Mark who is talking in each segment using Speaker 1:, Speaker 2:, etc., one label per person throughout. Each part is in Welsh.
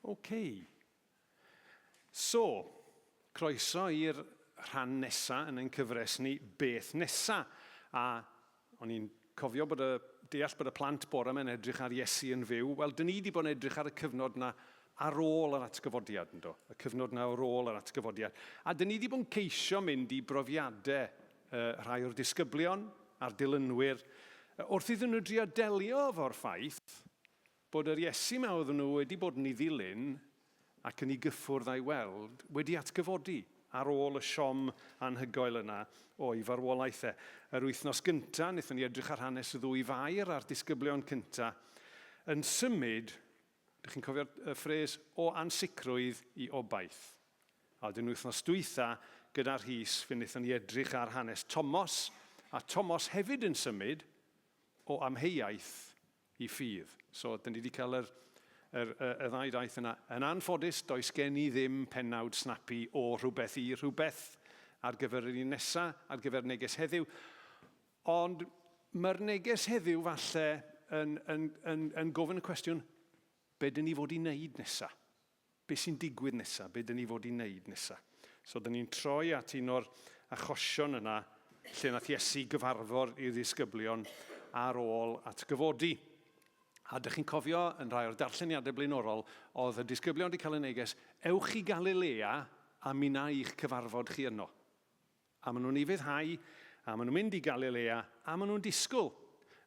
Speaker 1: OK. So, croeso i'r rhan nesa yn ein cyfres ni, Beth Nesa? A o'n i'n cofio bod y, deall bod y plant bore yma'n edrych ar Iesu yn fyw. Wel, dyn ni wedi bod yn edrych ar y cyfnod yna ar ôl yr atgyfodiad, ynddo? Y cyfnod yna ar ôl yr atgyfodiad. A dyn ni wedi bod yn ceisio mynd i brofiadau uh, rhai o'r disgyblion a'r dilynwyr wrth iddyn nhw drio delio efo'r ffaith Bod yr Iesu 'ma oedden nhw wedi bod yn ei ddilyn ac yn ei gyffwrdd a'i weld wedi atgyfodi ar ôl y siom anhygoel yna o'i farwolaeth e. Yr wythnos gynta, wnaethon ni edrych ar hanes y ddwy fair a'r disgyblion cynta yn symud, dych chi'n cofio'r y ffrês, o ansicrwydd i obaith. A wedyn wythnos dwytha, gyda Rhys, fe wnaethon ni edrych ar hanes Tomos, a Tomos hefyd yn symud o amheuaeth i ffydd. So, dyn ni wedi cael yr, yr, y, y ddau daith yna. Yn anffodus, does gen i ddim pennawd snappy o rhywbeth i rhywbeth ar gyfer yr un nesa, ar gyfer neges heddiw. Ond mae'r neges heddiw falle yn, yn, yn, yn gofyn y cwestiwn, be dyn ni fod i wneud nesa? Be sy'n digwydd nesa? Be dyn ni fod i wneud nesa? So, dyn ni'n troi at un o'r achosion yna lle nath Iesu gyfarfod i'r ddisgyblion ar ôl atgyfodi. A dych chi'n cofio yn rhai o'r darlleniadau blaenorol, oedd y disgyblion wedi cael y neges, ewch i Galilea a mi wna i'ch cyfarfod chi yno. A maen nhw'n ufuddhau, a maen nhw'n mynd i Galilea, a maen nhw'n disgwyl.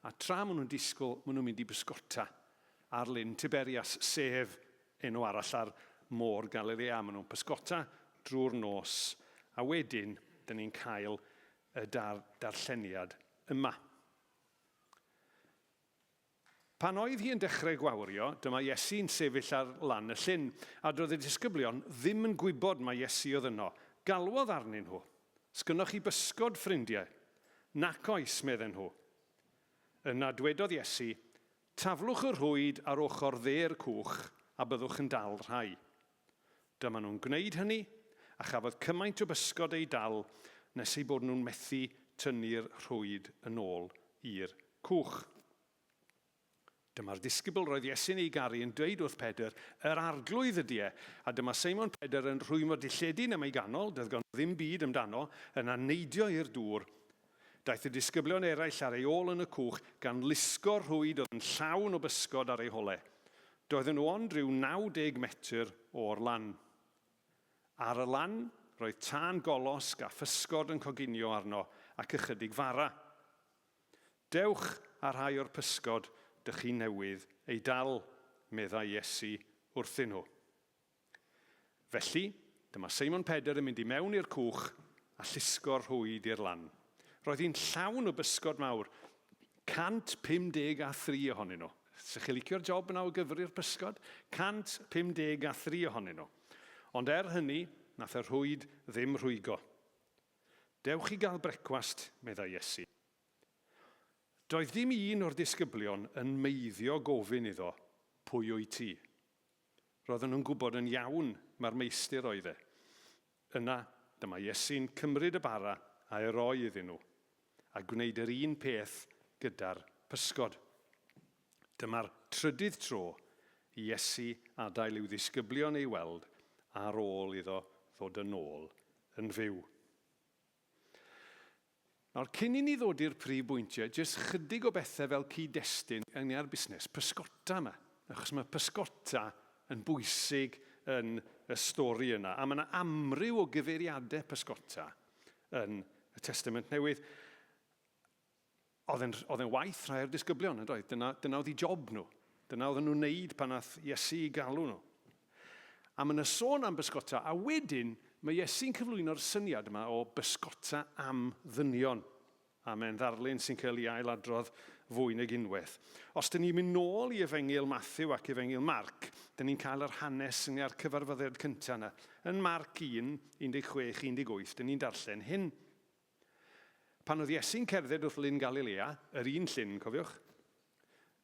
Speaker 1: A tra maen nhw'n disgwyl, maen nhw'n mynd i bysgota ar Lyn Tiberias, sef enw arall ar Môr Galilea. Maen nhw'n pysgota drwy'r nos, a wedyn, dyn ni'n cael y dar darlleniad yma. Pan oedd hi yn dechrau gwawrio, dyma Iesu'n sefyll ar lan y llyn, a doedd y disgyblion ddim yn gwybod mai Iesu oedd yno. Galwodd arnyn nhw, Sgynnoch chi bysgod, ffrindiau? Nac oes, medden nhw. Yna dwedodd Iesu, Taflwch y rhwyd ar ochr dde'r cwch, a byddwch yn dal rhai. Dyma nhw'n gwneud hynny, a chafodd cymaint o bysgod eu dal nes eu bod nhw'n methu tynnu'r rhwyd yn ôl i'r cwch. Dyma'r disgybl roedd Iesu'n ei garu yn dweud wrth Pedr, Yr Arglwydd ydy e! A dyma Seimon Pedr yn rhwymo dilledyn am ei ganol, doedd ganddo ddim byd amdano, yna neidio i'r dŵr. Daeth y disgyblion eraill ar ei ôl yn y cwch, gan lusgo'r rhwyd oedd yn llawn o bysgod ar eu hole. Doedden nhw ond rhyw 90 metr o'r lan. Ar y lan, roedd tân golosg a physgod yn coginio arno ac ychydig fara. Dewch â rhai o'r pysgod dych chi newydd eu dal, meddai Iesu wrthyn nhw. Felly, dyma Seimon Pedr yn mynd i mewn i'r cwch a llusgo'r rhwyd i'r lan. Roedd hi'n llawn o bysgod mawr, 153 ohonyn nhw. Sych chi'n licio'r job yna o gyfri'r pysgod? 153 ohonyn nhw. Ond er hynny, nath y rhwyd ddim rhwygo. Dewch i gael brecwast, meddai Iesu. Doedd dim un o'r disgyblion yn meiddio gofyn iddo, Pwy wyt ti? Roedden nhw'n gwybod yn iawn mai'r Meistr oedd e. Yna, dyma Iesu'n cymryd y bara a'i roi iddyn nhw, a gwneud yr un peth gyda'r pysgod. Dyma'r trydydd tro i Iesu adael i'w ddisgyblion ei weld ar ôl iddo ddod yn ôl yn fyw. Nawr, cyn i ni ddod i'r prif bwyntiau, jyst chydig o bethau fel cyd-destun ynglyn â'r busnes pysgota yma, achos mae pysgota yn bwysig yn y stori yna, a mae yna amryw o gyfeiriadau pysgota yn y Testament Newydd. Oedd e'n, oedd e'n waith rhai o'r disgyblion, yn doedd? Dyna, dyna oedd eu job nhw. Dyna oedden nhw'n neud pan nath Iesu i galw nhw. A mae yna sôn am bysgota, a wedyn mae Iesu'n cyflwyno'r syniad yma o bysgota am ddynion. A mae'n ddarlun sy'n cael ei ailadrodd fwy nag unwaith. Os dyn ni'n mynd nôl i Efengyl Mathew ac Efengyl Marc, dyn ni'n cael yr hanes ynglyn â'r cyfarfyddiad cyntaf yna. Yn Marc 1, 16, 18, dyn ni'n darllen hyn. Pan oedd Iesu'n cerdded wrth Lyn Galilea, yr un llyn, cofiwch,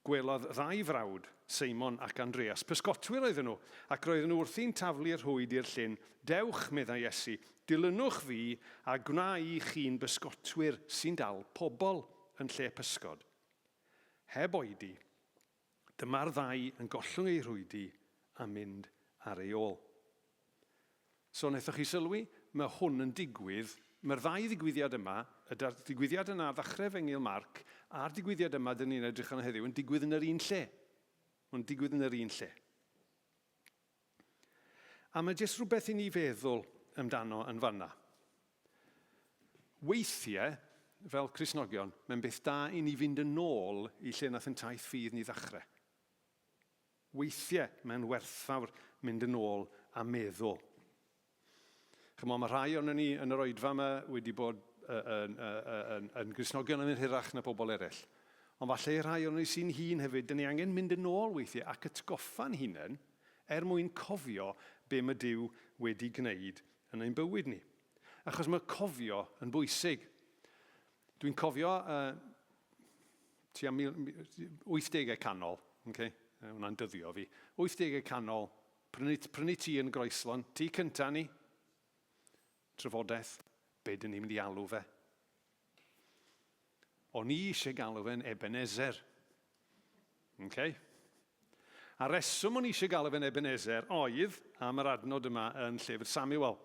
Speaker 1: gwelodd ddau frawd, Seimon ac Andreas. Pysgotwyr oedden nhw, ac roedden nhw wrthi'n taflu'r rhwyd i'r llyn. Dewch, meddai Iesu, dilynwch fi, a gwna i chi'n bysgotwyr sy'n dal pobl yn lle pysgod. Heb oedi, dyma'r ddau yn gollwng eu rhwydi a mynd ar ei ôl. So, wnaethoch chi sylwi? Mae hwn yn digwydd, mae'r ddau ddigwyddiad yma, y digwyddiad yna ar ddechrau Efengyl Marc a'r digwyddiad yma dyn ni'n edrych arno heddiw, yn digwydd yn yr un lle. Mae'n digwydd yn yr un lle. A mae jyst rhywbeth i ni feddwl amdano yn fanna. Weithiau, fel Cristnogion, mae'n beth da i ni fynd yn ôl i lle nath yn taith ffydd ni ddechrau. Weithiau, mae'n werthfawr mynd yn ôl a meddwl. Chymod, mae rhai o'n ni yn yr oedfa yma wedi bod yn, yn, yn Gristnogion yn hirach na pobl eraill. Ond falle i rhai o'n ni sy'n hun hefyd, dyn ni angen mynd yn ôl weithiau ac atgoffa'n hunain er mwyn cofio be mae Duw wedi gwneud yn ein bywyd ni. Achos mae cofio yn bwysig. Dwi'n cofio uh, tua 80au canol, okay? Hwna'n dyddio fi, 80au canol, Prynu, prynu tŷ yn Groeslon, tŷ cynta ni. Trafodaeth, be dyn ni'n mynd i alw fe? O'n i eisiau galw fe'n Ebenezer. Okay? A reswm o'n i eisiau galw fe'n Ebenezer oedd am yr adnod yma yn llyfr Samuel.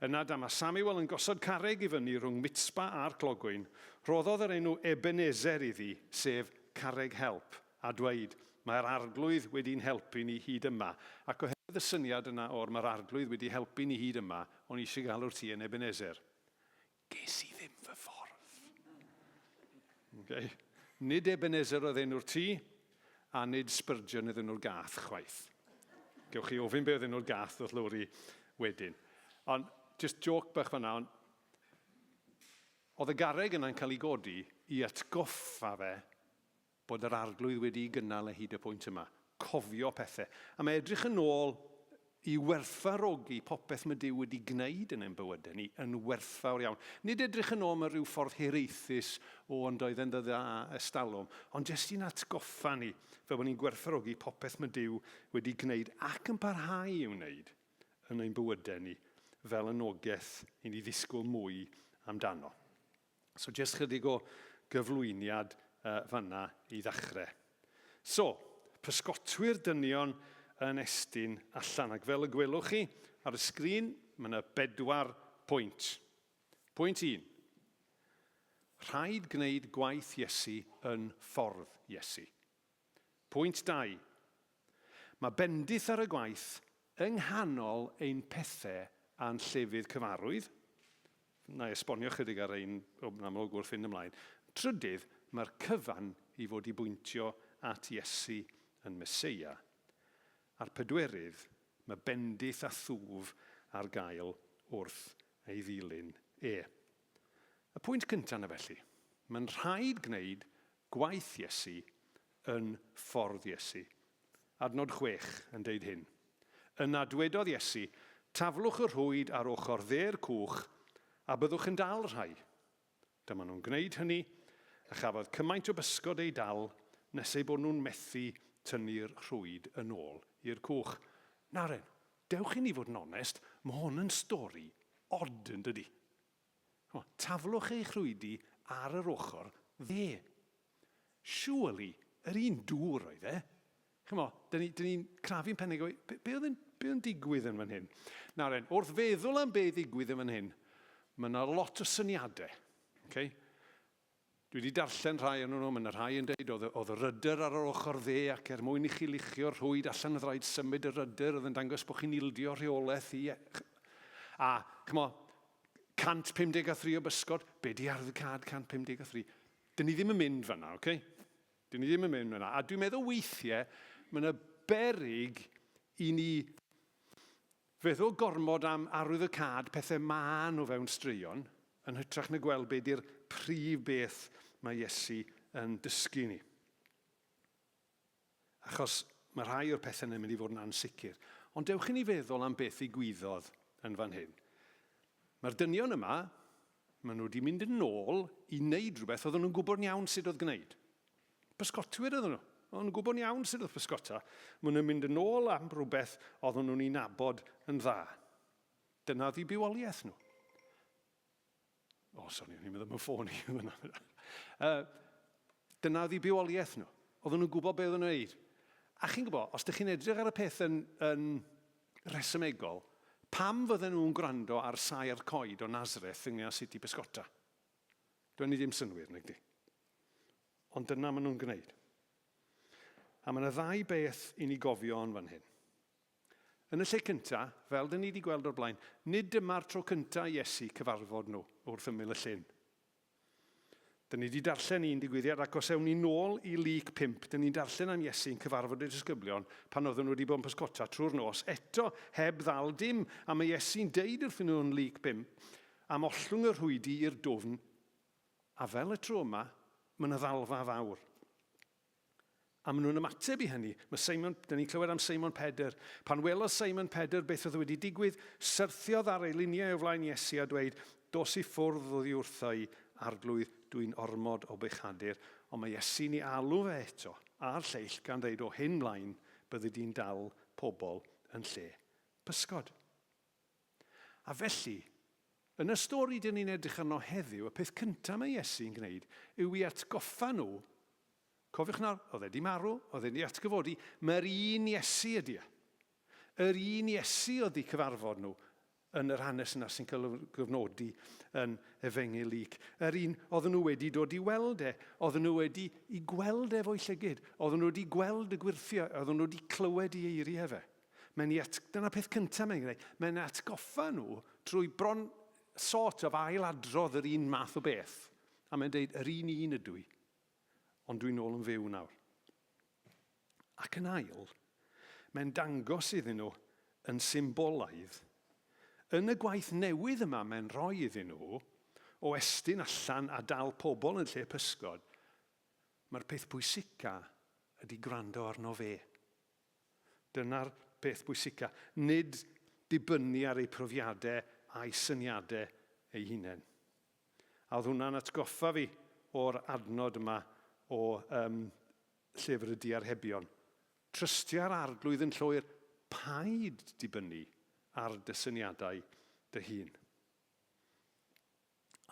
Speaker 1: Yna dyma Samuel yn gosod carreg i fyny rhwng Mitspa a'r clogwyn. Rhoddodd yr enw Ebenezer iddi, sef carreg help. a dweud, Mae'r Arglwydd wedi'n helpu ni hyd yma. Ac oherwydd y syniad yna o'r Mae'r Arglwydd wedi helpu ni hyd yma, o'n i eisiau galw'r tŷ yn Ebenezer. Ges i ddim fy ffordd. Okay. Nid Ebenezer oedd enw'r tŷ, a nid Spurgeon oedd enw'r gath chwaith. Gewch chi ofyn be oedd enw'r gath wrth Lowri wedyn. Ond, just joke bach fanna, ond oedd y garreg yna'n cael ei godi i atgoffa fe bod yr Arglwydd wedi'i gynnal e hyd y pwynt yma. Cofio pethau. A mae edrych yn ôl i werthfawrogi popeth mae Duw wedi gwneud yn ein bywydau ni yn werthfawr iawn. Nid edrych yn ôl mewn rhyw ffordd hiraethus o ond oedd e'n dda estalwm, ond jyst i'n atgoffa ni fel bod ni'n gwerthfawrogi popeth mae Duw wedi gwneud ac yn parhau i'w wneud yn ein bywydau ni fel anogaeth i ni ddisgwyl mwy amdano. So jyst chydig o gyflwyniad uh, fanna i ddechrau. So, pysgotwyr dynion yn estyn allan. Ac fel y gwelwch chi ar y sgrin, mae yna bedwar pwynt. Pwynt 1. Rhaid gwneud gwaith Iesu yn ffordd Iesu. Pwynt 2. Mae bendith ar y gwaith yng nghanol ein pethe a'n llefydd cyfarwydd. Na i esbonio chydig ar ein, yn amlwg wrth fynd ymlaen. Trydydd, mae'r cyfan i fod i bwyntio at Iesu yn Meseia. A'r pedwerydd, mae bendith a thwf ar gael wrth ei ddilyn e. Y pwynt cyntaf yna felly, mae'n rhaid gwneud Gwaith Iesu yn ffordd Iesu. Adnod 6 yn deud hyn. Yna dwedodd Iesu, Taflwch y rhwyd ar ochr dde'r cwch, a byddwch yn dal rhai. Dyma nhw'n gwneud hynny, a chafodd cymaint o bysgod eu dal nes eu bod nhw'n methu tynnu'r rhwyd yn ôl i'r cwch. Naren, dewch i ni fod yn onest, mae hwn yn stori od yn dydi? O, taflwch eich rhwydi ar yr ochr dde. Surely, yr un dŵr oedd e. Chymod, dyn ni'n ni crafu'n pennau go, be, be oedd yn, be oedd yn digwydd yn fan hyn? Nawr en, wrth feddwl am be ddigwydd yn fan hyn, mae yna lot o syniadau. Okay? Dwi wedi darllen rhai o'n nhw, mae yna rhai yn dweud oedd, oedd y rydr ar yr ochr dde ac er mwyn i chi luchio'r rhwyd allan oedd rhaid symud y rydr oedd yn dangos bod chi'n ildio rheolaeth i... A, chmo, 153 o bysgod, be di ardd cad 153? Dyn ni ddim yn mynd fanna, oce? Okay? Dyn ni ddim yn mynd fanna. A dwi'n meddwl weithiau, mae yna berig i ni Feddwl gormod am arwyddocâd pethau mân o fewn straeon, yn hytrach na gweld be di'r prif beth mae Iesu yn dysgu ni. Achos mae rhai o'r pethau yna'n mynd i fod yn ansicr. Ond dewch i ni feddwl am beth ddigwyddodd yn fan hyn. Mae'r dynion yma, maen nhw wedi mynd yn ôl i wneud rhywbeth oedden nhw'n gwybod yn iawn sut oedd gwneud. Pysgotwyr oedden nhw. Oedden nhw'n gwybod yn iawn sut oedd pysgota. Maen nhw'n mynd yn ôl am rhywbeth oedden nhw'n ei nabod yn dda. Dyna oedd eu bywoliaeth nhw. O, oh, sori, o'n i'n meddwl am y ffôn i. Dyna oedd eu bywoliaeth nhw. Oedden nhw'n gwybod beth oedden nhw'n wneud. A chi'n gwybod, os ydych chi'n edrych ar y peth yn, yn Rhesymegol, pam fydden nhw'n gwrando ar saer coed o Nazareth ynglŷn â sut i bysgota? Do'n i ddim synnwyr, nag di. Ond dyna maen nhw'n gwneud. A mae yna ddau beth i ni gofio yn fan hyn. Yn y lle cyntaf, fel dyn ni wedi gweld o'r blaen, nid dyma'r tro cyntaf i Iesu cyfarfod nhw wrth ymyl y llyn. Dyn ni wedi darllen un digwyddiad, ac os ewn ni nôl i Luc 5, dyn ni'n darllen am Iesu'n cyfarfod y disgyblion pan oedden nhw wedi bod yn pysgota trwy'r nos, eto heb ddal dim, a mae Iesu'n deud wrthyn nhw yn Luc 5 am ollwng y rhwydi i'r dwfn, a fel y tro yma, mae yna ddalfa fawr. A maen nhw'n ymateb i hynny. Mae Simon, dyn ni'n clywed am Simon Pedr. Pan welodd Simon Pedr beth oedd wedi digwydd, syrthiodd ar ei liniau o flaen Iesu a dweud, Dos i ffwrdd oddi wrtha i, Arglwydd, dwi'n ormod o bechadur. Ond mae Iesu'n ei alw fe eto, a'r lleill, gan ddeud, O hyn mlaen, byddi di'n dal pobl yn lle pysgod. A felly, yn y stori dyn ni'n edrych arno heddiw, y peth cyntaf mae Iesu'n gwneud yw i atgoffa nhw, cofiwch nawr, oedd e 'di marw, oedd e 'di atgyfodi, mae'r un Iesu ydy e. Yr un Iesu oedd 'di cyfarfod nhw yn yr hanes yna sy'n cael ei gyfnodi yn Efengyl Luc. Yr un oedden nhw wedi dod i weld e, oedden nhw wedi i gweld e efo'i llygyd, oedden nhw wedi gweld y gwyrthiau, oedden nhw wedi clywed i eiriau fe. Mae'n i at... Dyna'r peth cyntaf mae'n gwneud. Mae'n atgoffa nhw trwy bron sort of ailadrodd yr un math o beth. A mae'n deud, yr un un ydw i, ond dwi'n ôl yn fyw nawr. Ac yn ail, mae'n dangos iddyn nhw yn symbolaidd, yn y gwaith newydd yma mae'n rhoi iddyn nhw, o estyn allan a dal pobl yn lle pysgod, mae'r peth pwysica ydy gwrando arno fe. Dyna'r peth pwysica, nid dibynnu ar eu profiadau a'u syniadau eu hunain. A oedd hwnna'n atgoffa fi o'r adnod yma o um, Llyfr y Diarhebion. Trystia'r Arglwydd yn llwyr, paid dibynnu ar dy syniadau dy hun.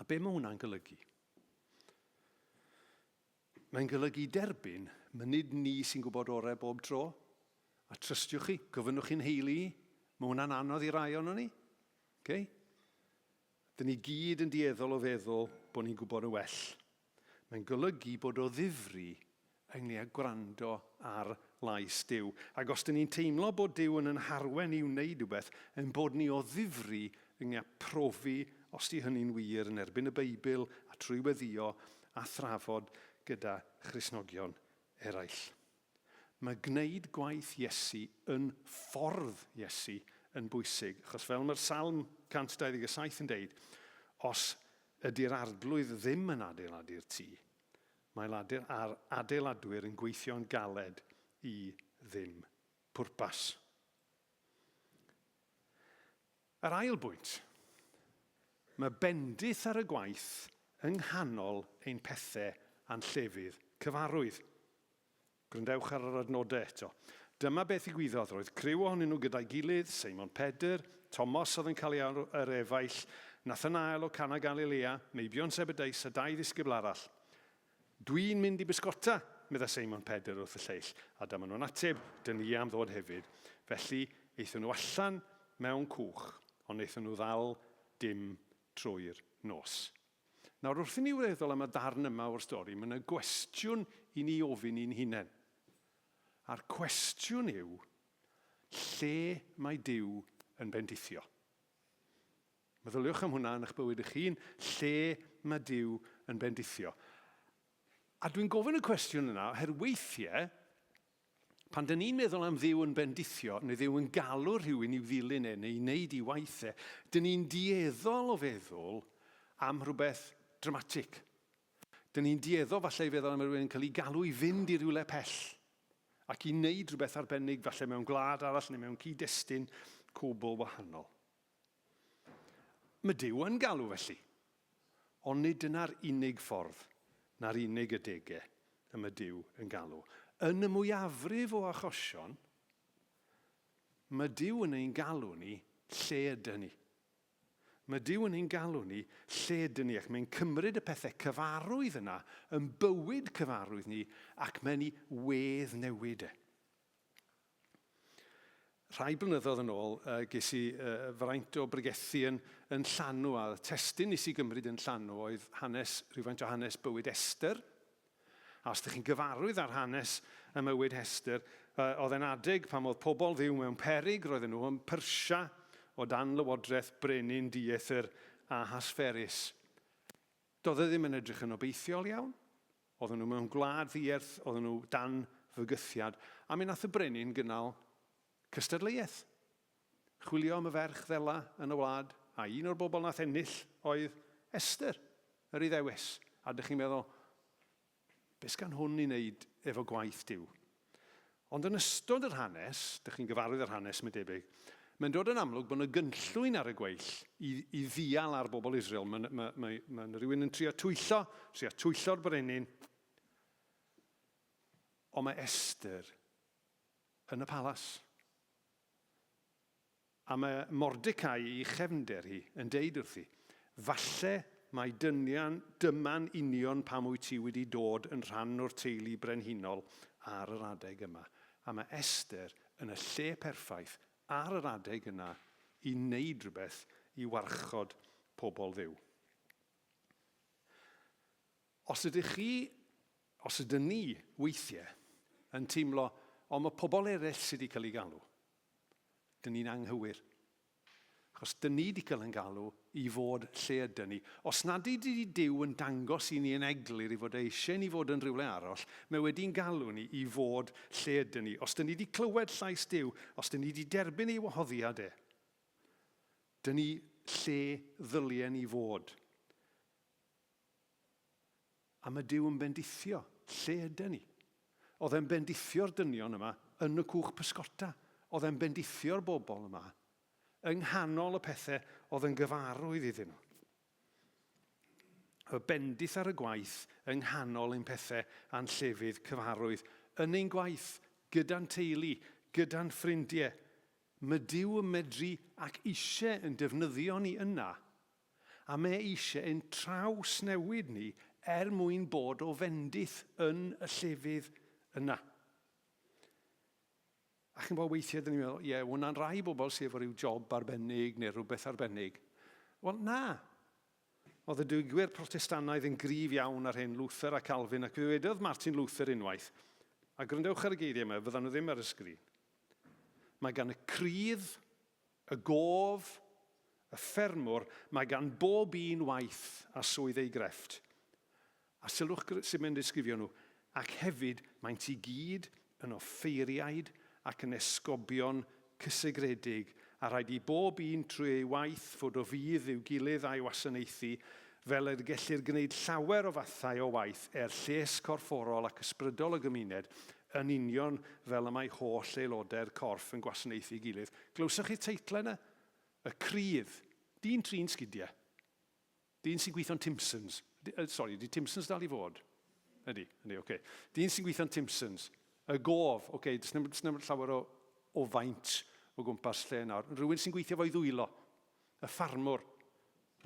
Speaker 1: A be mae hwnna'n golygu? Mae'n golygu derbyn, mae nid ni sy'n gwybod orau bob tro. A trystiwch chi, gofynnwch i'n nheulu i, mae hwnna'n anodd i rai ohonon ni. Okay? Dyn ni gyd yn dueddol o feddwl bod ni'n gwybod yn well. Mae'n golygu bod o ddifri ynglŷn â gwrando ar lais Duw. Ac os dyn ni'n teimlo bod Duw yn yn harwen i wneud rhywbeth, ein bod ni o ddifri ynglŷn â profi os di hynny'n wir yn erbyn y Beibl a trwy weddïo a thrafod gyda Christnogion eraill. Mae gwneud gwaith Iesu yn ffordd Iesu yn bwysig, achos fel mae'r Salm 127 yn deud, os ydy'r Arglwydd ddim yn adeiladu'r tŷ, mae a'r adeiladwyr yn gweithio'n galed i ddim pwrpas. Yr ail bwynt, mae bendith ar y gwaith yng nghanol ein pethe a'n llefydd cyfarwydd. Gwrandewch ar yr adnodau eto. Dyma beth ddigwyddodd, roedd criw ohonyn nhw gyda'i gilydd, Seimon Pedr, Tomos oedd yn cael ei alw yr Efaill, Nathanael o Cana Galilea, meibion Zebedeus a dau ddisgybl arall. Dwi'n mynd i bysgota, medda Seimon Pedr wrth y lleill, a dyma nhw'n ateb, Dyn ni am ddod hefyd. Felly, aethon nhw allan mewn cwch, ond wnaethon nhw ddal dim trwy'r nos. Nawr, wrth i ni weddol am y darn yma o'r stori, mae yna gwestiwn i ni ofyn i'n hunain. A'r cwestiwn yw, lle mae Duw yn bendithio? Meddyliwch am hwnna yn eich bywyd eich hun, lle mae Duw yn bendithio? A dwi'n gofyn y cwestiwn yna oherwydd weithiau, pan dyn ni'n meddwl am Dduw yn bendithio, neu Dduw yn galw rhywun i'w ddilyn e, neu i wneud i waith e, dyn ni'n dueddol o feddwl am rhywbeth dramatig. Dyn ni'n dueddol falle i feddwl am rhywun yn cael ei galw i fynd i rywle pell ac i wneud rhywbeth arbennig, falle mewn gwlad arall neu mewn cyd-destun cwbl wahanol. Mae Duw yn galw felly. Ond nid dyna'r unig ffordd, na'r unig adegau y mae Duw yn galw. Yn y mwyafrif o achosion, mae Duw yn ein galw ni lle ydyn ni. Mae Duw yn ein galw ni lle ydyn ni, ac mae'n cymryd y pethau cyfarwydd yna, yn bywyd cyfarwydd ni, ac mae'n ei wedd newid e. Rhai blynyddoedd yn ôl, ges i fraint o bregethu yn, yn Llanw, a testun nes i gymryd yn Llanw oedd hanes, rhywfaint o hanes bywyd Esther. A os ydych chi'n gyfarwydd ar hanes y mywyd Hester, oedd e'n adeg pan oedd pobl ddiw mewn perig, roedden nhw yn Persia o dan lywodraeth brenin dieithr Ahasferus. Doedd e ddim yn edrych yn obeithiol iawn. Oedden nhw mewn gwlad ddierth, oedden nhw dan fygythiad, a mi nath y brenin gynnal cystadleuaeth. Chwilio am y ferch ddela yn y wlad, a un o'r bobl nath ennill oedd Esther, yr Iddewes. A dych chi'n meddwl, beth sgan hwn i wneud efo gwaith Duw? Ond yn ystod yr hanes, dych chi'n gyfarwydd â'r hanes, mae'n debyg, mae'n dod yn amlwg bod yna gynllwyn ar y gweill i, i ddial ar bobl Israel. Mae, mae, mae, mae rhywun yn trio twyllo, trio twyllo'r brenin. Ond mae Esther yn y palas. A mae Mordecai ei chefnder hi yn deud wrthi, Falle mai dynian, dyma'n union pam wyt ti wedi dod yn rhan o'r teulu brenhinol ar yr adeg yma. A mae Esther yn y lle perffaith ar yr adeg yna i wneud rhywbeth i warchod pobl Dduw. Os ydych chi, os ydyn ni, weithiau, yn teimlo, o, mae pobl eraill sydd wedi cael eu galw. Dyn ni'n anghywir. Achos dyn ni wedi cael yn galw i fod lle ydyn ni. Os nad ydy Duw yn dangos i ni yn eglur i fod e eisiau ni fod yn rhywle arall, mae wedi'n galw ni i fod lle ydyn ni. Os dyn ni wedi clywed llais Duw, os dyn ni wedi derbyn ei wahoddiad e, dyn ni lle ddylien ni fod. A mae Duw yn bendithio. Lle yden ni? Oedd e'n bendithio'r dynion yma yn y cwch pysgota. Oedd e'n bendithio'r bobl yma yng nghanol y pethau oedd yn gyfarwydd iddyn nhw. Y bendith ar y gwaith yng nghanol ein pethau a'n llefydd cyfarwydd, yn ein gwaith, gyda'n teulu, gyda'n ffrindiau. Mae Duw yn medru ac eisiau yn defnyddio ni yna A mae eisiau ein trawsnewid ni er mwyn bod o fendith yn y llefydd yna. A chi'n bod weithiau, dyn ni'n meddwl, ie, yeah, hwnna'n rai bobl sydd efo rhyw job arbennig neu rhywbeth arbennig. Wel, na. Oedd y diwygwyr Protestannaidd yn gryf iawn ar hyn, Luther a Calvin, ac fe wedodd Martin Luther unwaith, a gwrandewch ar y geiriau yma, fyddan nhw ddim ar y sgrin. Mae gan y crydd Y gof, y ffermwr, mae gan bob un waith a swydd ei grefft. A sylwch sut mae'n disgrifio nhw, ac hefyd maent i gyd yn offeiriaid ac yn esgobion cysegredig, a rhaid i bob un trwy ei waith fod o fudd i'w gilydd a'i wasanaethu, fel y gellir gwneud llawer o fathau o waith er lles corfforol ac ysbrydol y gymuned, yn union fel y mae holl aelodau'r corff yn gwasanaethu'i gilydd. Glywsoch chi'r teitlau yna? Y Crydd. Dyn trin sgidiau. Dyn sy'n gweithio'n Timsons. Sorry, ydy Timsons dal i fod? Ydy, ydy, oce. Okay. Dyn sy'n gweithio'n Timsons. Y gof, oce, okay, does na'm llawer o, o faint o gwmpas lle nawr. Rhywun sy'n gweithio fo'i ddwylo. Y ffarmwr.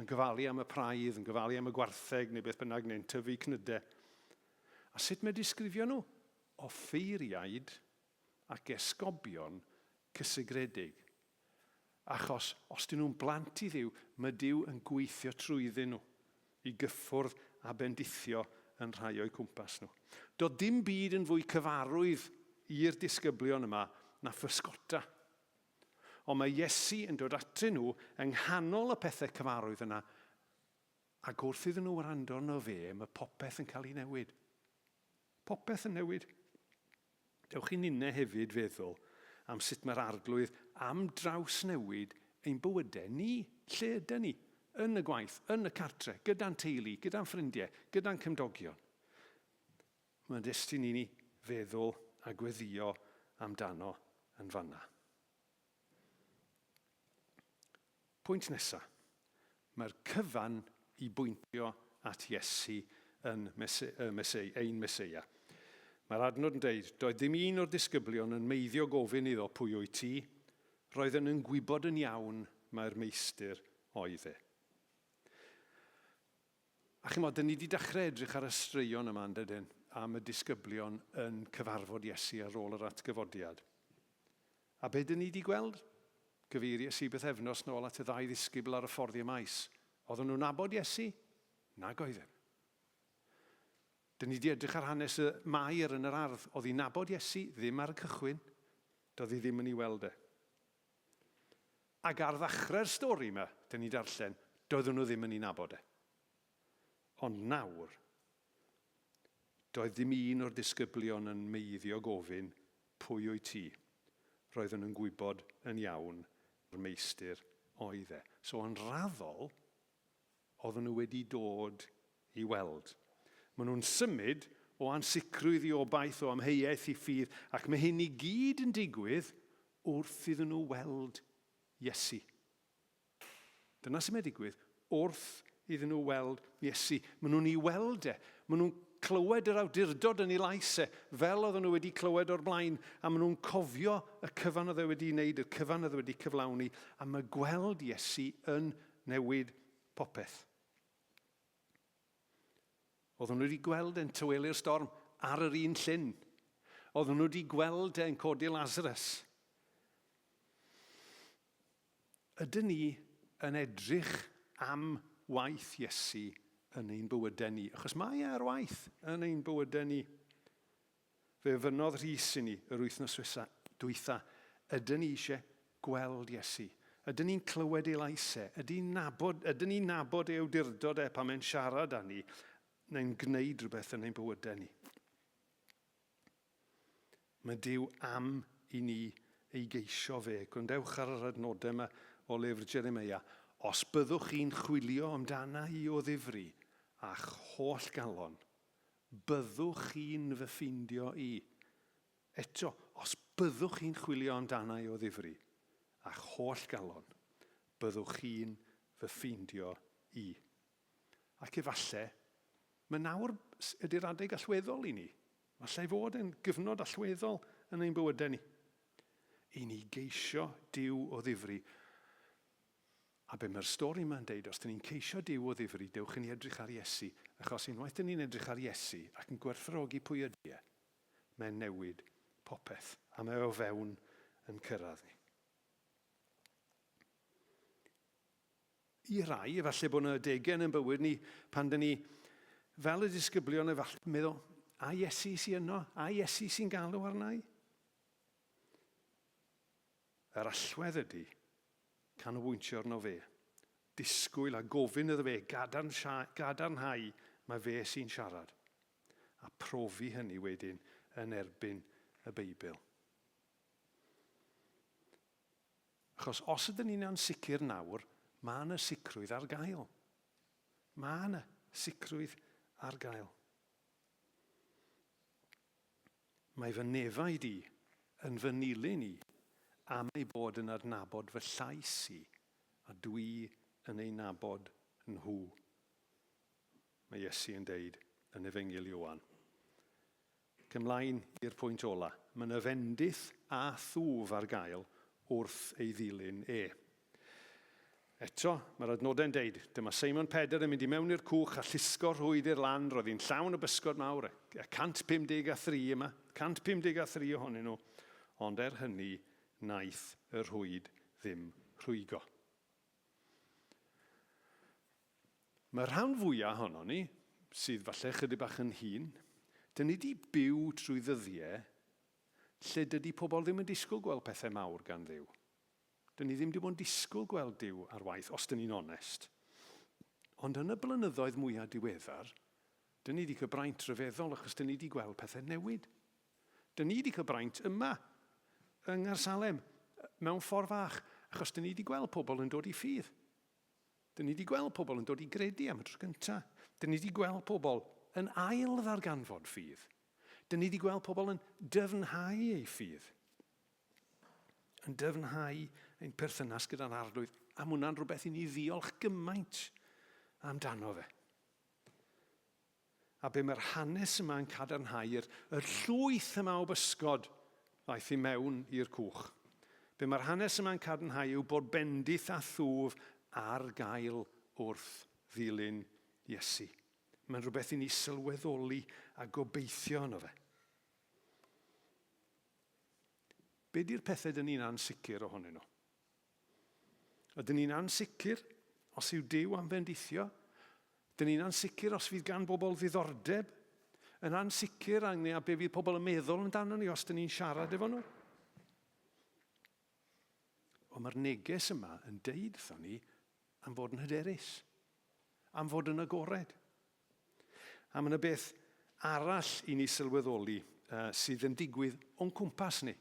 Speaker 1: Yn gofalu am y praidd, yn gofalu am y gwartheg neu beth bynnag, neu'n tyfu cnydau. A sut mae disgrifio nhw? Offeiriaid ac esgobion cysegredig. Achos os dyn nhw'n blant i Dduw, mae Duw yn gweithio trwyddyn nhw i gyffwrdd a bendithio yn rhai o'u cwmpas nhw. Doedd dim byd yn fwy cyfarwydd i'r disgyblion yma na physgota. Ond mae Iesu yn dod atyn nhw yng nghanol y pethau cyfarwydd yna, ac wrth iddyn nhw wrando arno fe, mae popeth yn cael ei newid. Popeth yn newid. Dewch i ninne hefyd feddwl am sut mae'r Arglwydd am drawsnewid ein bywydau ni. Lle ydyn ni? Yn y gwaith, yn y cartre, gyda'n teulu, gyda'n ffrindiau, gyda'n cymdogion. Mae'n destun i ni feddwl a gweddio amdano yn fanna. Pwynt nesa. Mae'r cyfan i bwyntio at Iesu yn Mese, Mese, ein Meseia. Mae'r adnod yn deud, doedd dim un o'r disgyblion yn meiddio gofyn iddo pwy wyt ti, roedden yn gwybod yn iawn mai'r meistr oedd e. A chimod, dyn ni wedi dechrau edrych ar y straeon yma, yn dydyn, am y disgyblion yn cyfarfod Iesu ar ôl yr atgyfodiad. A be dyn ni wedi gweld? Gyfeiries i bythefnos nôl at y ddau ddisgybl ar y ffordd i Emaus. Oedden nhw'n nabod Iesu? Nag oedden. Dyn ni wedi edrych ar hanes y Mair yn yr ardd. Oedd hi'n nabod Iesu? Ddim ar y cychwyn. Doedd hi ddim yn ei weld e. Ac ar ddechrau'r stori yma, dyn ni darllen, doedden nhw ddim yn ei nabod e. Ond nawr, doedd dim un o'r disgyblion yn meiddio gofyn, Pwy wyt ti? Roedden nhw'n gwybod yn iawn mai'r Meistr oedd e. So yn raddol, oedden nhw wedi dod i weld. Maen nhw'n symud o ansicrwydd i obaith, o amheuaeth i ffydd, ac mae hyn i gyd yn digwydd wrth iddyn nhw weld Iesu. Dyna sy'n mae'n digwydd wrth iddyn nhw weld Iesu. Maen nhw'n ei weld e. Maen nhw'n clywed yr awdurdod yn ei lais e, fel oedden nhw wedi clywed o'r blaen, a maen nhw'n cofio y cyfan oedd e wedi wneud, y cyfan oedd e wedi cyflawni, a mae gweld Iesu yn newid popeth. Oedden nhw wedi gweld e'n tywelu'r storm ar yr un llyn. Oedden nhw wedi gweld e'n codi Lazarus. Ydyn ni yn edrych am waith Iesu yn ein bywydau ni? Achos mae e ar waith yn ein bywydau ni. Fe ofynnodd Rhys i ni yr wythnos dwytha, ydyn ni eisiau gweld Iesu? Ydyn ni'n clywed ei lais e? Ydyn ni'n nabod, ydyn ni'n nabod ei awdurdod e pan mae'n siarad â ni, neu'n gwneud rhywbeth yn ein bywydau ni? Mae Duw am i ni ei geisio fe. Gwrandewch ar yr adnodau yma o lyfr Jeremeia. Os byddwch chi'n chwilio amdana i o ddifri, a'ch holl galon, byddwch chi'n fy ffindio i. Eto, os byddwch chi'n chwilio amdana i o ddifri, a'ch holl galon, byddwch chi'n fy ffeindio i. Ac efalle, mae nawr ydy'r adeg allweddol i ni. Falle ei fod e'n gyfnod allweddol yn ein bywydau ni. I ni geisio Duw o ddifri. A be mae'r stori yma'n deud, os dyn ni'n ceisio Duw o ddifri, dewch i ni edrych ar Iesu, achos unwaith dyn ni'n edrych ar Iesu ac yn gwerthfawrogi pwy ydy e, mae'n newid popeth, a mae o fewn yn cyrraedd ni. I rai, efallai bod yna adegau yn ein bywyd ni pan dyn ni, fel y disgyblion, efallai yn meddwl, a Iesu sy'n yno? A Iesu sy'n galw arna i? Yr allwedd ydy canolbwyntio arno fe. Disgwyl a gofyn iddo fe gadarnhau mae fe sy'n siarad. A profi hynny wedyn yn erbyn y Beibl. Achos os ydyn ni'n ansicr nawr, mae yna sicrwydd ar gael. Mae yna sicrwydd ar gael. Mae fy nefaid i yn fy nilyn i am eu bod yn adnabod fy llais i, a dwi yn eu nabod nhw. Mae Iesu yn deud yn Efengyl Ioan. Ac ymlaen i'r pwynt ola. Mae yna fendith a thwf ar gael wrth ei ddilyn e. Eto, mae'r adnodau'n deud, dyma Seimon Pedr yn mynd i mewn i'r cwch a llusgo rhwyd i'r lan, roedd hi'n llawn o bysgod mawr, y 153 yma, 153 ohonyn nhw, ond er hynny, wnaeth y rhwyd ddim rhwygo. Mae'r rhan fwyaf ohonon ni, sydd falle chydig bach yn hŷn, dyn ni wedi byw trwy ddyddiau lle dydy pobl ddim yn disgwyl gweld pethau mawr gan Dduw. Dyn ni ddim wedi bod yn disgwyl gweld Duw ar waith, os dyn ni'n onest. Ond yn y blynyddoedd mwyaf diweddar, dyn ni wedi cael braint rhyfeddol achos dyn ni wedi gweld pethau newid. Dyn ni wedi cael braint yma, yng Nghaersalem, mewn ffordd fach, achos dyn ni wedi gweld pobl yn dod i ffydd. Dyn ni wedi gweld pobl yn dod i gredu am y tro gyntaf. Dyn ni wedi gweld pobl yn ail ddarganfod ffydd. Dyn ni wedi gweld pobl yn dyfnhau eu ffydd. yn dyfnhau ein perthynas gyda'n Arglwydd, a mae hwnna'n rhywbeth i ni ddiolch gymaint amdano fe. A be mae'r hanes yma yn cadarnhau yr, yr llwyth yma o bysgod ddaeth i mewn i'r cwch. Be mae'r hanes yma'n cadarnhau yw bod bendith a thwf ar gael wrth ddilyn Iesu. Mae'n rhywbeth i ni sylweddoli a gobeithio yno fe. Be di'r pethau dyn ni'n ansicr ohonyn nhw? Ydyn ni'n ansicr os yw Duw am fendithio? Dyn ni'n ansicr os fydd gan bobl ddiddordeb? Yn ansicr ynglŷn â be fydd pobl yn meddwl amdano ni os dyn ni'n siarad efo nhw? Wel, mae'r neges yma yn deud wrthon ni am fod yn hyderus, am fod yn agored. A mae yna beth arall i ni sylweddoli uh, sydd yn digwydd o'n cwmpas ni.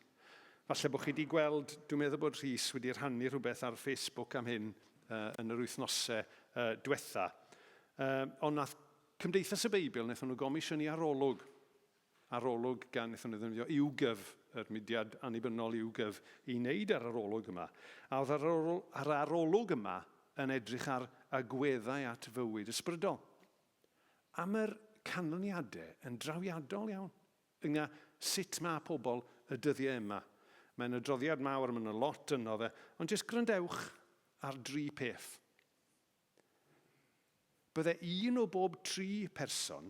Speaker 1: Falle bod chi wedi gweld, dwi'n meddwl bod Rhys wedi rhannu rhywbeth ar Facebook am hyn uh, yn yr wythnosau uh, diwetha. Uh, ond nath Cymdeithas y Beibl, wnaethon nhw gomisiynu arolwg, arolwg gan, wnaethon nhw ddefnyddio YouGov, yr mudiad annibynnol YouGov, i wneud yr arolwg yma. A oedd yr ar arolwg yma yn edrych ar agweddau at fywyd ysbrydol. A mae'r canlyniadau yn drawiadol iawn ynglŷn â sut mae pobl y dyddiau yma. Mae'n adroddiad mawr, mae yna lot yno fe, ond jyst gwrandewch ar dri peth. Bydde un o bob tri person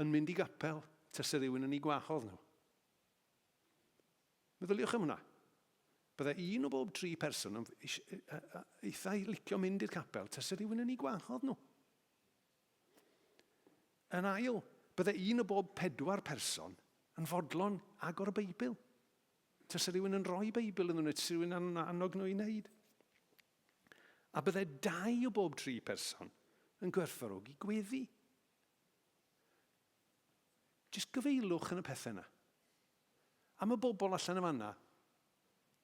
Speaker 1: yn mynd i gapel tase rhywun yn eu gwahodd nhw. Meddyliwch am hwnna. Bydde un o bob tri person yn eitha i licio mynd i'r capel tase rhywun yn eu gwahodd nhw. Yn ail, bydde un o bob pedwar person yn fodlon agor y Beibl. Tase rhywun yn rhoi Beibl iddyn nhw, tase rhywun yn annog nhw i wneud. A bydde dau o bob tri person yn gwerthfawrogi gweddi. Jyst gyfeilwch yn y pethau yna. Am y bobl allan y fanna,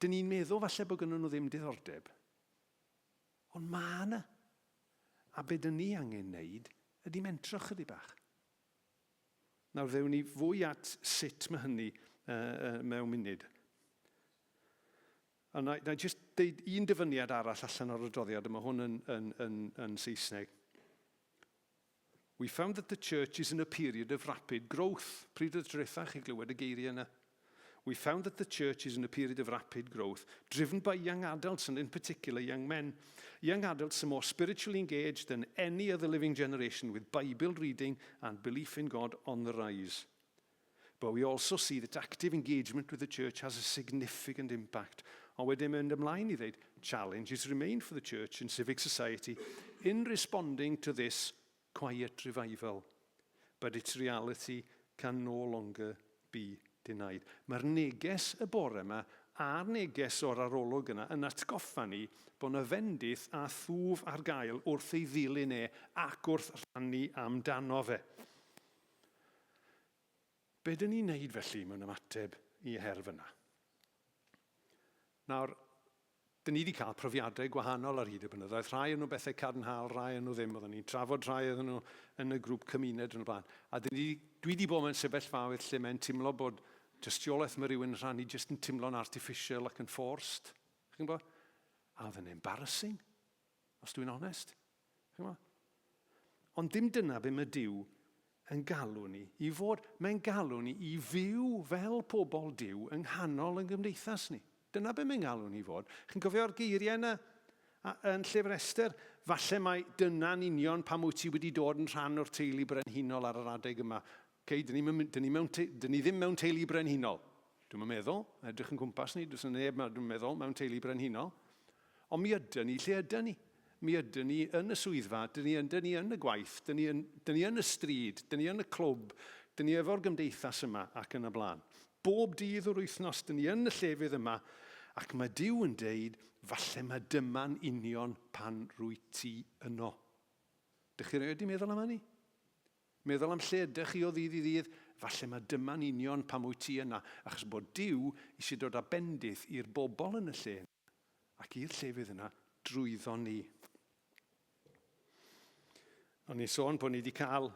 Speaker 1: dyn ni'n meddwl falle bod gynnon nhw ddim diddordeb, ond mae yna. A be dyn ni angen wneud ydy mentro chydig bach. Nawr ddewn ni fwy at sut mae hynny uh, uh, mewn munud. A na, na jyst deud un dyfyniad arall allan o'r adroddiad yma, hwn yn, yn, yn, yn Saesneg. We found that the church is in a period of rapid growth. Pryd oedd tro chi glywed y geiriau yna? We found that the church is in a period of rapid growth, driven by young adults and in particular young men. Young adults are more spiritually engaged than any other living generation, with Bible reading and belief in God on the rise. But we also see that active engagement with the church has a significant impact. Ond wedyn mynd ymlaen i ddeud, challenges remain for the church and civic society in responding to this quiet revival. But its reality can no longer be denied. Mae'r neges y bore yma a'r neges o'r arolwg yna yn atgoffa ni bod yna fendith a thwf ar gael wrth ei ddilyn e ac wrth rhannu amdano fe. Be dyn ni'n neud felly mewn ymateb i her fyna? Nawr, dyn ni wedi cael profiadau gwahanol ar hyd y blynyddoedd. Rhai o'n nhw bethau cadarnhaol, rhai o'n nhw ddim. Oedden ni'n trafod rhai oedden nhw yn y grŵp cymuned yn y blaen. A dyn ni, dwi wedi bod mewn sefyllfaoedd lle mae'n teimlo bod tystiolaeth mae rhywun yn rhannu jyst yn teimlo'n artificial ac yn forced. Chi'n gwybod? A oedd yn embarrassing, os dwi'n onest. Chi'n Ond dim dyna be mae Duw yn galw ni i fod. Mae'n galw ni i fyw fel pobl Duw yng nghanol yn gymdeithas ni. Dyna be mae'n galw ni i fod. Chi'n cofio'r geiriau yna yn llyfr Esther? Falle mai dyna'n union pam wyt ti wedi dod yn rhan o'r teulu brenhinol ar yr adeg yma. Okay, dyn ni, dyn ni, mewn, dyn ni ddim mewn teulu brenhinol. Dwi'm yn meddwl, edrych yn cwmpas ni, does 'na neb, dwi'n meddwl, mewn teulu brenhinol. Ond mi ydyn ni lle ydyn ni. Mi ydyn ni yn y swyddfa, dyn ni, dyn ni yn y gwaith, dyn ni yn, dyn ni yn y stryd, dyn ni yn y clwb, dyn ni efo'r gymdeithas yma ac yn y blaen. Bob dydd o'r wythnos, dyn ni yn y llefydd yma, ac mae Duw yn deud, falle mae dyma'n union pan rwyt ti yno. Dych chi erioed 'di meddwl am hynny? Meddwl am lle ydych chi o ddydd i ddydd, falle mae dyma'n union pam wyt ti yna, achos bod Duw eisiau dod â bendith i'r bobl yn y lle yna ac i'r llefydd yna drwyddo ni. O'n i'n sôn bod ni wedi cael,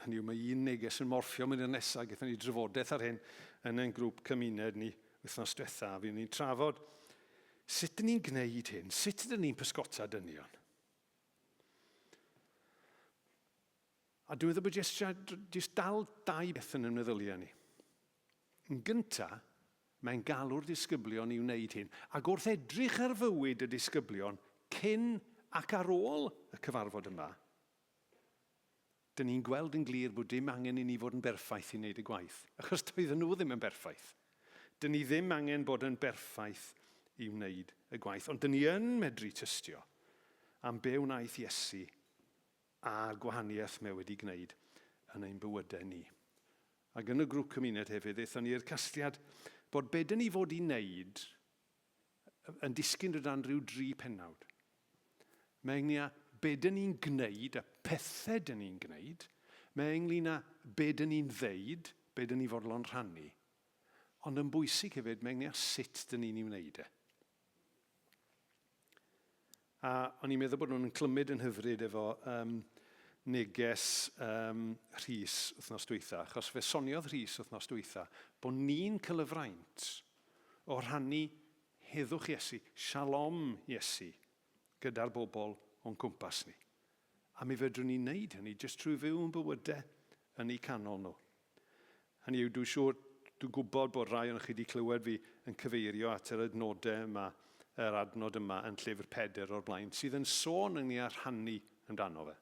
Speaker 1: hynny yw mae un neges yn morffio mynd i'r nesaf, gaethon ni drafodaeth ar hyn yn ein grŵp cymuned ni wythnos diwetha, a fuon ni'n trafod sut dyn ni'n gwneud hyn, sut ydyn ni'n pysgota dynion. A dwi'n meddwl bod jyst, jyst dal dau beth yn y meddyliau ni. Yn gynta, mae'n galw'r disgyblion i wneud hyn. Ac wrth edrych ar fywyd y disgyblion cyn ac ar ôl y cyfarfod yma, dyn ni'n gweld yn glir bod dim angen i ni fod yn berffaith i wneud y gwaith, achos doedden nhw ddim yn berffaith. Dyn ni ddim angen bod yn berffaith i wneud y gwaith, ond dyn ni yn medru tystio am be wnaeth Iesu a'r gwahaniaeth mae wedi gwneud yn ein bywydau ni. Ac yn y grŵp cymuned hefyd, aethon ni i'r casgliad bod be dyn ni fod i wneud yn disgyn o dan rhyw dri pennawd. Mae ynglyn â be dyn ni'n gwneud, y pethau dyn ni'n gwneud. Mae ynglyn â be dyn ni'n ddeud, be dyn ni fodlon rhannu. Ond yn bwysig hefyd, mae ynglyn â sut dyn ni'n ei wneud e. A o'n i'n meddwl bod nhw'n clymyd yn hyfryd efo um, neges um, Rhys wythnos dwytha, achos fe soniodd Rhys wythnos dwytha bod ni'n cael y fraint o rhannu heddwch Iesu, shalom Iesu, gyda'r bobl o'n cwmpas ni. A mi fedrwn ni wneud hynny jyst trwy fyw yn bywydau yn eu canol nhw. Hynny yw, dwi'n siŵr, dwi'n gwybod bod rhai ohonoch chi wedi clywed fi yn cyfeirio at yr adnodau yma, yr adnod yma yn llyfr Pedr o'r blaen, sydd yn sôn ynglyn â rhannu amdano fe.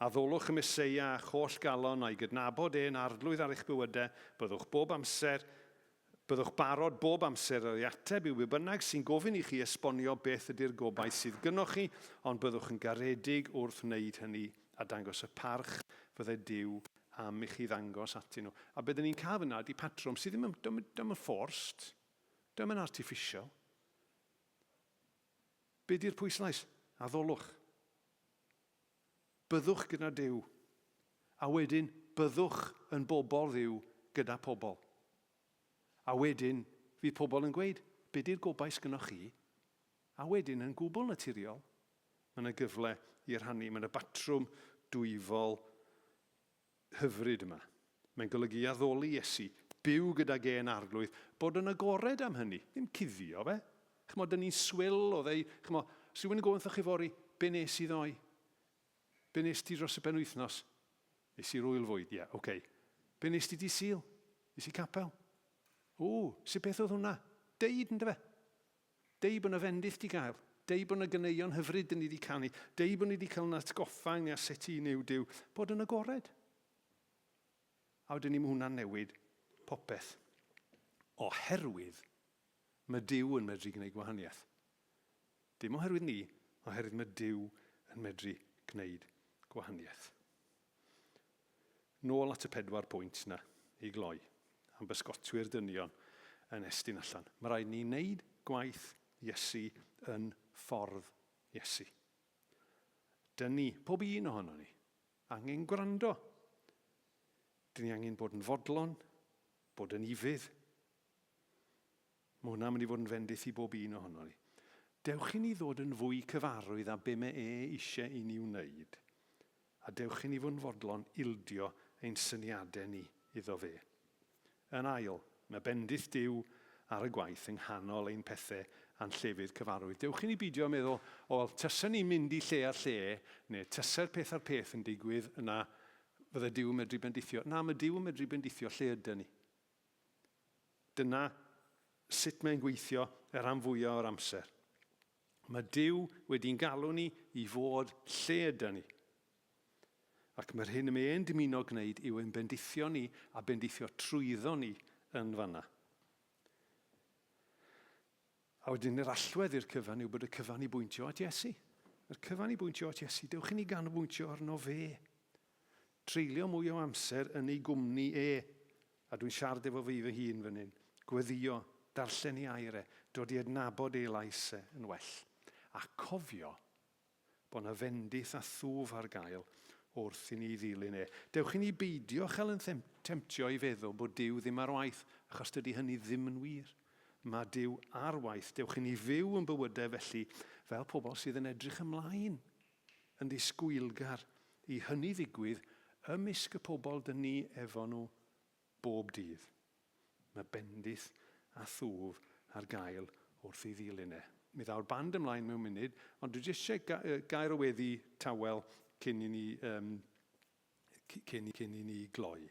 Speaker 1: Addolwch y Meseia â'ch holl galon a'i gydnabod e'n arglwydd ar eich bywydau, byddwch bob amser, byddwch barod bob amser ar ei ateb i be bynnag sy'n gofyn i chi esbonio beth ydy'r gobaith sydd gynnoch chi, ond byddwch yn garedig wrth wneud hynny a dangos y parch fydde Duw am i chi ddangos atyn nhw. A be dyn ni'n cael fyna ydy patrwm sydd ddim yn, dim, dim yn forced, dim yn artificial. Be di'r pwyslais? Addolwch. Byddwch gyda Duw. A wedyn byddwch yn bobl Dduw gyda pobl. A wedyn fydd pobl yn gweud, be di'r gobaith sgynnoch chi? A wedyn yn gwbl naturiol, Mae yna gyfle i rhannu. Mae yna batrwm dwyfol hyfryd yma. Mae'n golygu addoli Iesu, byw gydag e'n arglwydd, bod yn agored am hynny, ddim cuddio fe. Chymod, dyn ni'n swil o ddeu, chymod, os rhywun yn gofyn wrthoch chi fory, be nes i ddoe? Be nes ti dros y penwythnos? Nes i'r wyl fwyd, ie, yeah, oce. Okay. Be nes ti di Sul? Nes i capel. O, sut beth oedd hwnna? Deud, ynddo fe? Deud bod 'na fendith 'di gael. Deud bod 'na ganeuon hyfryd 'dyn ni 'di canu. Deud bod ni 'di cael 'yn atgoffa ynglŷn â sut i yw Duw. Bod yn agored. A wedyn ni, mae hwnna'n newid popeth. Oherwydd mae Duw yn medru gwneud gwahaniaeth. Dim oherwydd ni, oherwydd mae Duw yn medru gwneud gwahaniaeth. Nôl at y pedwar pwynt 'na i gloi, am bysgotwyr dynion yn estyn allan. Mae rhaid ni wneud gwaith Iesu yn ffordd Iesu. Dyn ni, pob un ohono ni, angen gwrando. Dyn ni angen bod yn fodlon, bod yn ufudd. Mae hwnna'n mynd i fod yn fendith i bob un ohono ni. Dewch i ni ddod yn fwy cyfarwydd â be mae e eisiau i ni wneud, a dewch i ni fod yn fodlon ildio ein syniadau ni iddo fe. Yn ail, mae bendith Duw ar y gwaith yng nghanol ein pethau a'n llefydd cyfarwydd. Dewch i ni beidio â meddwl, o wel, tasen ni'n mynd i lle a'r lle, neu tase'r peth a'r peth yn digwydd, yna fydde Duw yn medru bendithio. Na, mae Duw yn medru bendithio lle ydyn ni. Dyna sut mae'n gweithio y rhan fwyaf o'r amser. Mae Duw wedi'n galw ni i fod lle yda ni. Ac mae'r hyn y mae e'n dymuno gwneud yw ein bendithio ni a bendithio trwyddo ni yn fanna. A wedyn yr allwedd i'r cyfan yw bod y cyfan i bwyntio at Iesu. Yr cyfan i bwyntio at Iesu. Dewch i ni ganolbwyntio arno fe. Treulio mwy o amser yn ei gwmni e. A dwi'n siarad efo fi fy hun fan hyn. Gweddio, darllen ei air e, dod i adnabod ei lais e yn well. A cofio bod 'na fendith a thwf ar gael wrth i ni ddilyn e. Dewch i ni beidio chael yn temtio i feddwl bod Duw ddim ar waith, achos dydy hynny ddim yn wir. Mae Duw ar waith. Dewch i ni fyw yn bywydau felly fel pobl sydd yn edrych ymlaen, yn ddisgwylgar i hynny ddigwydd ymysg y pobl dyn ni efo nhw bob dydd. Mae bendith a thwf ar gael wrth ei ddilyn e. Mi ddaw'r band ymlaen mewn munud, ond dwi jyst eisiau gair o weddi tawel cyn i ni, um, cyn, cyn i ni gloi.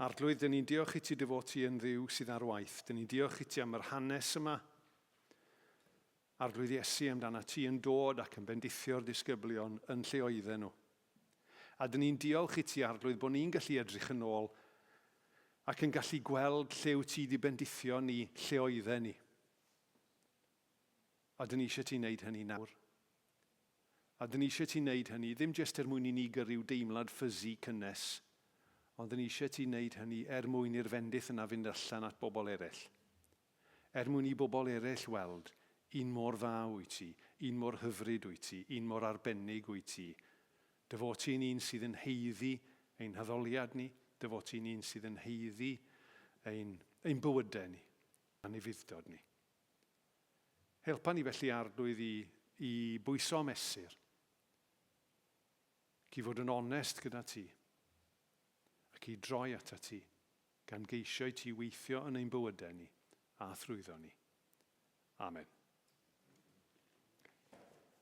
Speaker 1: Arglwydd, dyn ni'n diolch i ti dy fod ti yn Dduw sydd ar waith. Dyn ni'n diolch i ti am yr hanes yma. Arglwydd Iesu, amdana ti yn dod ac yn bendithio'r disgyblion yn lle oedden nhw. A dyn ni'n diolch i ti, Arglwydd, bod ni'n gallu edrych yn ôl Ac yn gallu gweld lle wyt ti 'di bendithio ni lle oedden ni. A dyn ni eisiau ti wneud hynny nawr. A dyn ni eisiau ti wneud hynny, ddim jyst er mwyn i ni gyrru deimlad fuzzy cynnes, ond dyn ni eisiau ti wneud hynny er mwyn i'r fendith yna fynd allan at bobl eraill. Er mwyn i bobl eraill weld, un mor dda wyt ti, un mor hyfryd wyt ti, un mor arbennig wyt ti. Dy fod ti'n un sydd yn haeddu ein haddoliad ni, dy fod ti'n un sydd yn haeddu ein, ein bywydau ni, a'n ufudd-dod ni. Helpa ni felly Arglwydd i, i bwyso a mesur, ac i fod yn onest gyda ti, ac i droi atat ti, gan geisio i ti weithio yn ein bywydau ni a thrwyddo ni. Amen.